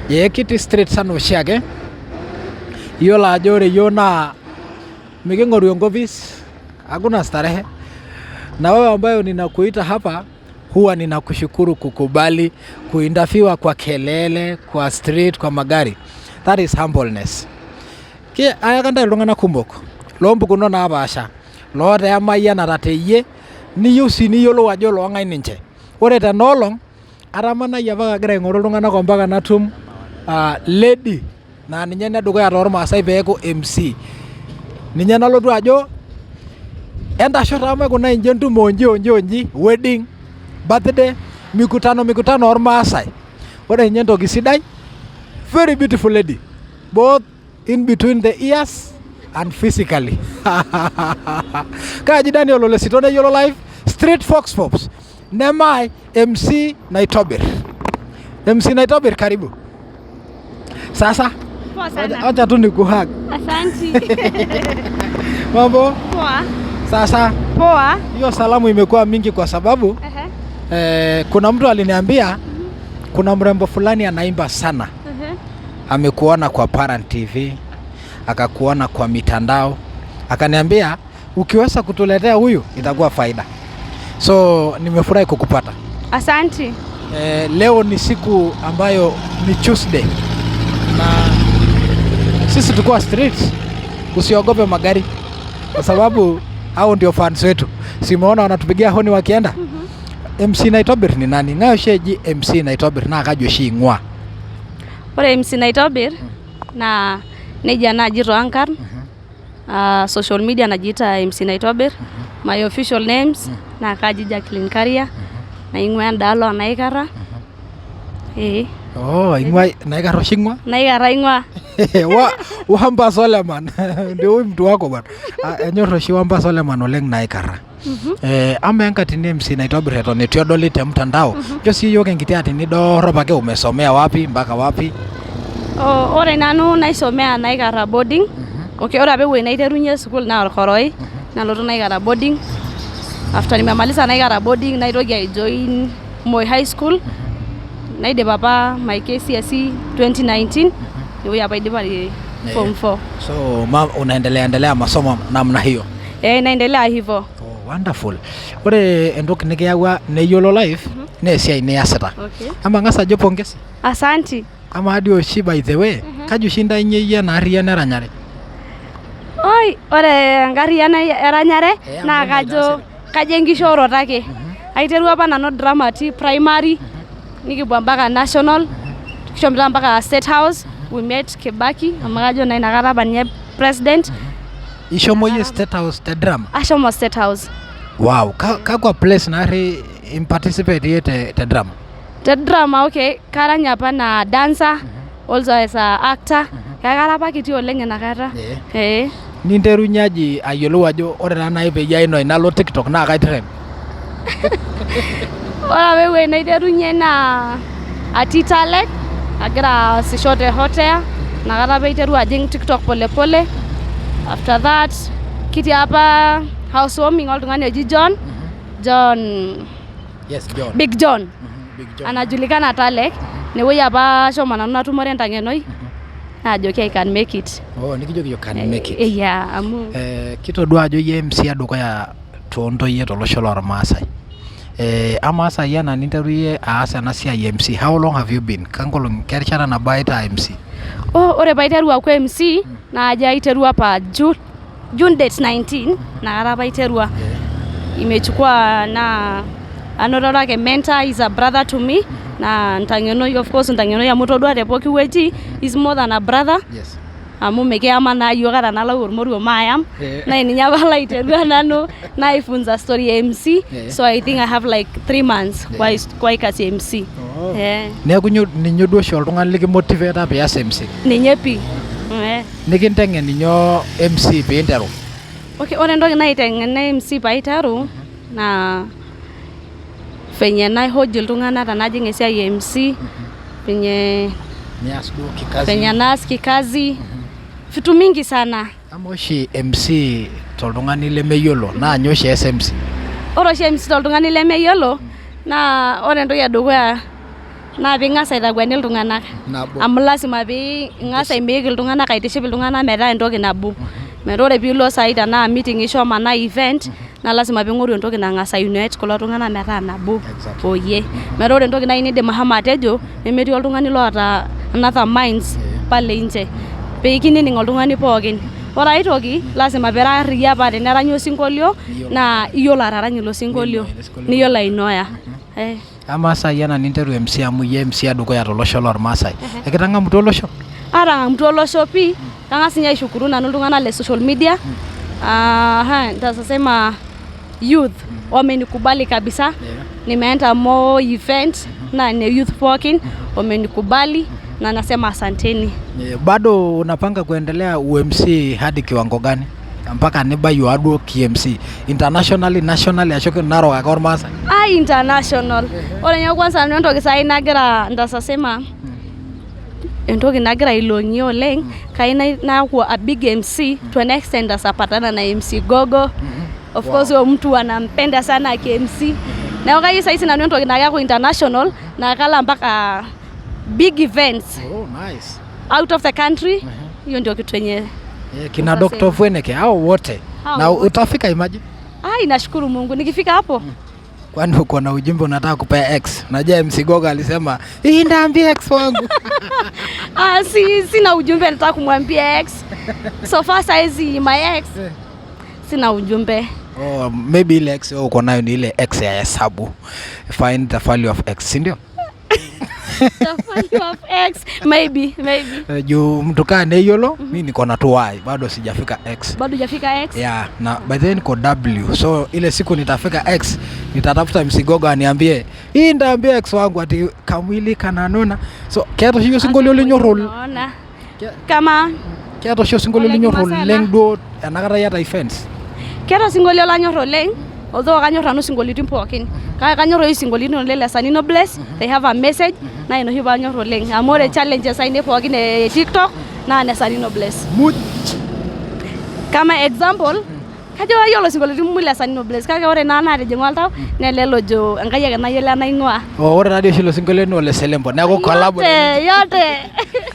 Ee kitii streets anaa oshiake, iyiolo ajo ore iyiok naa miking'oru enkopis, hakuna starehe. Na wewe ambayo ninakuita hapa huwa ninakushukuru kukubali kuinterviewa kwa kelele, kwa street, kwa magari. That is humbleness. Ki ayaka ntae iltung'anak kumok loompukunot napaasha loota emayianata teyie niyieu sii niyiolou ajo loong'ae ninche. Ore tena olong atamanayie apa agira aing'oru iltung'anak ompaka natum lady naa ninye enedukuya tormaasai peeku MC. Ninye nalotu ajo entasho taa maikuna inji entumo onji onji onji wedding, birthday, mikutano mikutano ormaasai. Ore ninye entoki sidai very beautiful lady both in between the ears and physically. Kaaji Daniel Ole Sito neyiolo live street Vox Pops nemae MC Naitobir. MC Naitobir karibu. Sasa Poa sana. acha tu nikuhug. Asante. Mambo? Poa. Sasa Poa. hiyo salamu imekuwa mingi kwa sababu Ehe. kuna mtu aliniambia kuna mrembo fulani anaimba sana, Ehe. amekuona kwa Paran TV, akakuona kwa mitandao, akaniambia ukiweza kutuletea huyu itakuwa faida. So nimefurahi kukupata. Asante. Leo ni siku ambayo ni Tuesday na sisi tukuwa street, usiogope magari kwa sababu hao ndio fans wetu. Simeona wanatupigia honi wakienda. MC Naitobir ni nani? Ng'ae oshi eji MC Naitobir naa kaji oshi ing'ua? Ore MC Naitobir naa nejia naaji toonkarn. Social media najiita MC Naitobir. My official names naa kaji Jacqueline Karia. Naing'ua endaalo Naikara. Ee. Oh, ing'ua Naikara oshi ing'ua? Naikara aing'ua. Wa Wamba Soleman ndio huyu mtu wako bwana. Ah, enyor oshi Wamba Soleman oleng Naikara. Ama enkatini MC Naitobir eton eitu edoli te mtandao. Ncho sii yiok enkiti atini dorrop ake umesomea wapi mpaka wapi? Oh, ore nanu naisomea Naikara boarding. Okay, ore apa ewueji naiterunye sukuul naa Orkoroi. Nalotu Naikara boarding. After nimemaliza Naikara boarding naitoki aijoin Moi High School. Naidip apa my KCSE 2019. Ewueji apa aidipa form 4. So ma, unaendelea endelea masomo namna hiyo. Eh, naendelea hivyo. Oh, wonderful. Ore entoki nikiyawua neyiolo life naa esiai niasita. Okay. Ama ng'as ajo pongezi. Asante. Ama dii oshi by the way, kaji oshi intayunye iyie ena arriyiano eranyare? Oi, ore enkarriyiano eranyare Eh, amu naa kajo itaasere. kajo enkishooroto ake. Aiterua apa nanu drama atii primary, nikipuo mpaka national, kishomoita mpaka State House, we met Kibaki amu kajo naa inakata apa ninye president. Ishomo iyie State House te drama? Ashomo State House. Wow, kakwa place naarri imparticipate iyie te drama? Te drama okay, karanya apa na dancer, also as a actor. Kara apa kiti oleng inakata. Eh. Ninterunye aji ayiolou ajo ore taa nai peyie ainoi nalo TikTok naa kaitrend? Ore apa ewueji naiterunye naa atii Talek agira aasisho te Hotea inakata apa aiterua ajing TikTok pole pole. After that kitii apa housewarming oltung'ani oji John, John Yes, John. Big John Big John. anajulikana Talek. Inewueji apa ashomo nanu natumore entang'enoi naajoki I can make it. Oh, nikijoki you can make it. Yeah, amu Kitodua ajo iyie MC edukuya toontoyie tolosho lormaasai. Amaa saai ena ninterua aas ena siai e MC, how long have you been? Kankolong'i kerishata nabaa itaa MC? Oh, ore paiteru aaku MC naa ajo aiterua apa June date 19 inakata apa aiterua. Imechukua naa anotore ake mentor is a brother to me naa ntang'enoi of course ntang'enoi amu itodua te pooki wueji is more than a brother Yes. amu mikiyama naa yiok ata nalau ormoruo maayam Eh. naa ninye apa laiterua nanu naifunza story ya MC Eh. so I think I have like 3 months kwa kazi ya MC. Oh. Eh, Neeku ninye duo oshi oltung'ani likimotiveta pias MC. Ninye pii. Eh. Nikinteng'en nyoo MC piinteru? Okay, ore entoki naiteng'ena MC paiteru naa venye naihoji iltung'anak tenajing esiai e MC, venye Nias duo kikazi. Venye naas kikazi, vitu mingi sana. Ama oshi MC toltung'ani lemeyiolo naa nyoo oshi ees MC? Ore oshi MC toltung'ani lemeyiolo naa ore entoki edukuya Naa piing'as aitakueni iltung'anak. Nabo. Amu lazima pee ing'as aimake iltung'anak aitiship iltung'anak metaa entoki nabo. Metaa ore piilo saai tenaa meeting ishomo anaa event naa lazima piing'oru entoki nang'as ai unite kulo tung'anak metaa nabo. Exactly. Oyie. Metaa ore entoki naai niindim ashomo atejo nemetii oltung'ani loota another minds pale nje. Pee kinining oltung'ani pookin. Ore ai toki lazima pira arriyia paa teneranyi osinkolio naa iyiolo ataranya ilo sinkolio niyiolo ainoya. Eh. Amaa saai ena ninteru MC amu iyie MC edukuya tolosho lormaasai, ekitang'amutua olosho? Atang'amutua olosho pii, kang'as ninye aishukuru nanu iltung'anak le social media aha, nitasema youth wamenikubali kabisa. Nimeenda more event na ne youth pookin wamenikubali na nasema asanteni. Bado unapanga kuendelea UMC hadi kiwango gani? Mpaka nibayu aduo KMC internationally, nationally ashu Narok ake ormaasai? Ah, international. Ore ninye kwanza nanu entoki saai nagira ntasasema entoki nagira ailong'ie oleng, kayieu naaku a big MC to an extent asapatana na MC Gogo. Of course huyo mtu anampenda sana KMC. Neeku kayieu saai nanu entoki naa keeku international naa kalo mpaka big events Oh, nice. out of the country. Hiyo ndio kitu yenye Kina Dr. Fweneke hao wote Hao na wote. utafika, imagine. Ai, nashukuru Mungu nikifika hapo. Kwani uko na ujumbe unataka kupea ex? Unajua MC Gogo alisema hii ndaambia ex wangu. Ah, si, sina ujumbe nataka kumwambia ex. So far saizi my ex sina ujumbe. Oh, maybe ile ex wewe uko nayo ni ile ex ya hesabu. Find the value of x, si ndio? The value of x, maybe, maybe. Juu mtu kaa neyiolo, mi niko na tu y, bado sijafika x. Bado hujafika x. Yeah, na by the way niko w, so ile siku nitafika x nitatafuta MC Gogo aniambie hii ndaambia ex wangu ati kamwili kananona. So keeta oshi osinkolio linyor Unaona? Kama keeta oshi osinkolio Ole linyor Kimaasai oleng duo enakata iyata events? Keeta osinkolio lanyor oleng, although kanyor nanu isinkolioitin pookin. Kake kanyor oshi isinkolioitin oleng le Sanino Bless, they have a message, naa ina oshi paanyor oleng. Amu ore challenges ainei pookin e TikTok naa ne Sanino Bless. Muj. Kama example, kajo kayiolo isinkolioitin muj le Sanino Bless, kake ore naa naatijing'a oltau naa ele lojo Enkai ake nayiolo enaing'ua. Oh, ore taadii oshi ilo sinkolio naa ole Selempo, neeku collab. Yote, yote.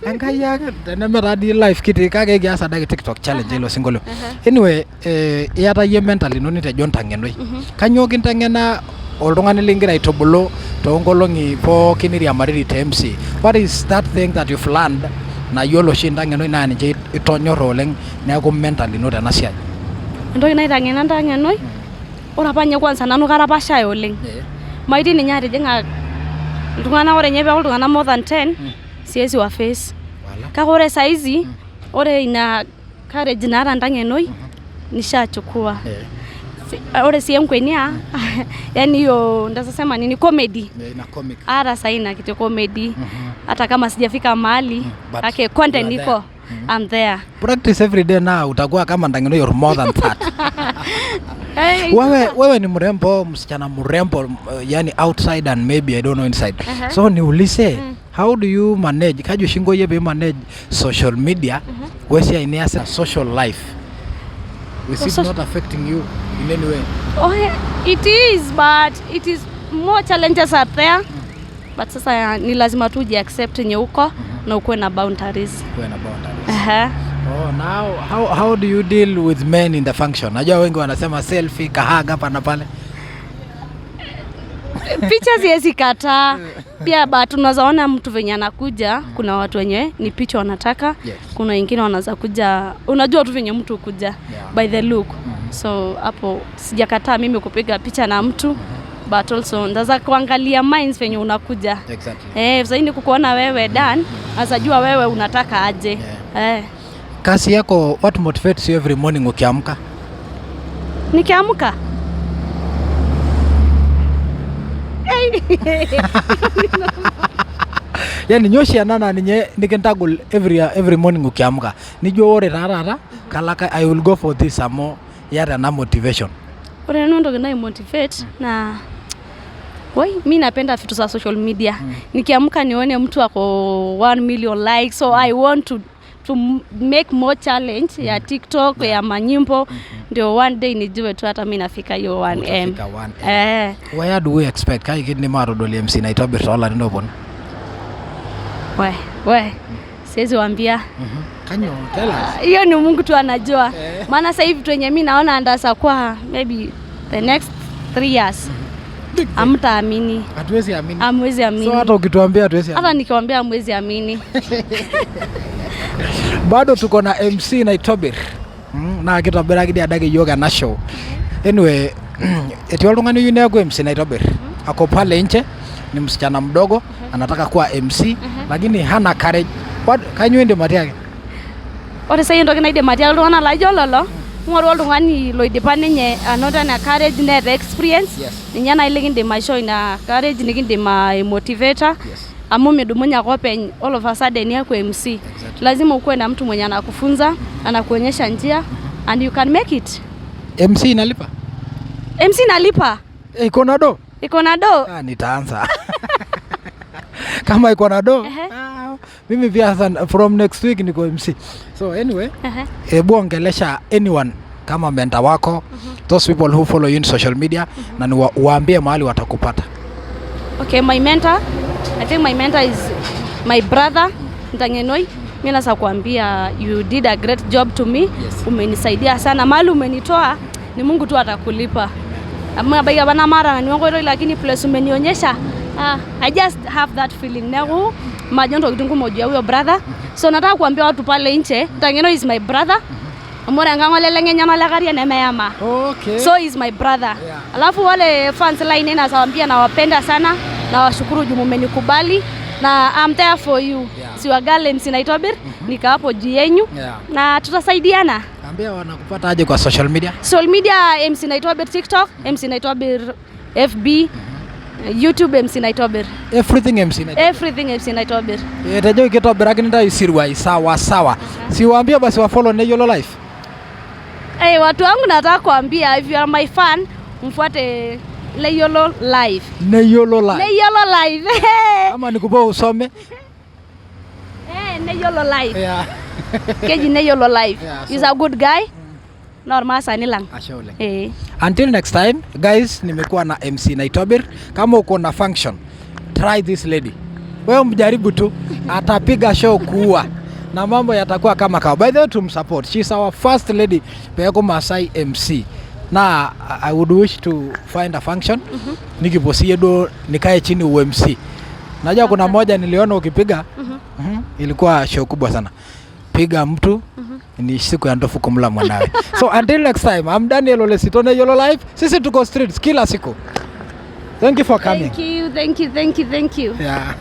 Enkai ake teneme taadii live kitii kake ekias adake TikTok challenge ilo sinkolio. Anyway, iyata iyie mentor lino nitejo ntang'enoi. Kanyoo kinteng'ena oltung'ani likingira aitubulu toonkolong'i pookin niriamariri te MC? What is that thing that you've learned nayiolo oshi ntang'enoi naa ninche itonyorra oleng neeku mentor lino tena siai? Entoki naiteng'ena ntang'enoi, ore apa ninye kwanza nanu kara apa shy oleng. Maidim ninye atijing'a iltung'anak, ore ninye peeku iltung'anak more than 10, siwezi wa face. Kake ore saizi, ore ina courage naata ntang'enoi, nishachukua. Ore sii enkwenia, yani hiyo ndasema nini, comedy. Ina comic. Hata sahi ina kitu comedy. Hata kama sijafika mahali, But kake content you are niko. I'm there. Practice every day na utakuwa kama ntang'enoi or more than that. Hey. Wewe ni mrembo, msichana mrembo, yani outside and maybe I don't know inside. So niulize, how do you manage, kaji oshi inko iyie pee manage social media wesiai niasita social life? Is it not affecting you in any way? Oh, yeah, it is, but it is more challenges are there. But sasa ni lazima tu accept yenye uko na ukuwe na boundaries. Kuwe na boundaries. Aha. Oh, now how do you deal with men in the function? Najua wengi wanasema selfie, kahaga hapa na pale. Picha siwezi kataa pia, but unaweza ona mtu venye anakuja. Kuna watu wenye ni picha wanataka, kuna wengine wanaweza kuja, unajua tu venye mtu kuja by the look. So hapo sijakataa mimi kupiga picha na mtu, but also ndaza kuangalia minds venye unakuja. Eh, sasa ni kukuona wewe Dan, azajua wewe unataka aje. Eh. Kazi yako, what motivates you every morning ukiamka? Nikiamka Hey. Yani nyoshi ena naa ninye nikintagol every morning ukiamka, nijo ore taa taata kalaka I will go for this amu iyata ena motivation. Ore nanu entoki nai motivate naa woi, mi napenda vitu za social media. Nikiamka nione mtu ako 1 million likes, so I want to make more challenge ya TikTok ya manyimbo, ndio one day nijue tu hata mi nafika hiyo 1M. Utafika 1M. Eh. Where do we expect, kai kidim atodol MC naitobir toolarin ooponu? We, we, siwezi waambia. Can you tell us? Hiyo ni Mungu tu anajua. Eh. Maana sasa hivi tu yenye mi naona ndasa kwa maybe the next 3 years Big thing. amtaamini. Hatuwezi amini. Amwezi amini. So hata ukituambia hatuwezi Hata amini. nikiwaambia amwezi amini. Bado tuko na MC Naitobir. Naa kitobiraki dii adake yiok ena show. Anyway, etii oltung'ani oyieu neeku MC Naitobir. Ako pale nje, ni msichana mdogo, anataka kuwa MC, lakini hana courage. Kainyoo indim atiaki? Ore sai entoki naidim atiaki iltung'anak laijo lelo, ng'oru oltung'ani loidipa ninye anoto ena courage, neeta experience. Ninye nai likindim aishoo ina courage, nikindim aimotivata. Amu midumunye ake openy all of a sudden niaku MC. Lazima ukuwe na mtu mwenye anakufunza, anakuonyesha njia, and you can make it. MC inalipa? MC nalipa. Eh, iko na do? Iko na do. Ah, nitaanza. Kama iko na do, ah, mimi pia sasa from next week niko MC. So anyway, hebu ongelesha anyone kama mentor wako, those people who follow you in social media, na ni waambie mahali watakupata. Okay, my mentor, I think my mentor is my brother Ntangenoi. Mi nasa kuambia, you did a great job to me. Umenisaidia sana. Mahali umenitoa ni Mungu tu atakulipa. Amu abaiki apa namara nanu enkoitoi, lakini place umenionyesha, ah, I just have that feeling. Neeku majo ntokitin kumok juu ya huyo brother. So nataka kuambia watu pale nje, Ntangenoi is my brother. Amu ore enkang oleleng enye olekaria nemeyama. So he's my brother. Alafu wale fans line nasawambia nawapenda sana, nawashukuru juu mumenikubali na I'm there for you. Si girl MC Naitobir, nika hapo juu yenyu na tutasaidiana. Ambia wanakupata aje kwa social media. Social media, MC Naitobir TikTok, MC Naitobir FB, YouTube MC Naitobir. Everything MC Naitobir. Everything MC Naitobir. Etejo kitobiraki ntayu isiruai sawa sawa. Siwaambie basi wa follow Neyiolo Life. Hey, watu wangu, nataka kuambia, if you are my fan, mfuate Leyiolo Live. Neyiolo Life. Neyiolo Live. Ama nikupe usome. Eh, Neyiolo Live. Keji Neyiolo Live. Yeah, He's a good guy. Na ormaasani lang. Ashe oleng. Eh. Until next time, guys, nimekuwa na MC Naitobir. Kama uko na function, try this lady. Wewe mjaribu tu, atapiga show kuua na mambo yatakuwa kama kawa. By the way, tumsupport. She's our first lady peeku Masai MC. Na I would wish to find a function. Nikiposie do nikae chini UMC. Najua kuna moja niliona ukipiga. Ilikuwa show kubwa sana. Piga mtu ni siku ya ndofu kumla mwanawe. So until next time, I'm Daniel Olesitone Yolo Live. Sisi tuko streets kila siku. Thank you for coming. Thank you, thank you, thank you, thank you. Yeah.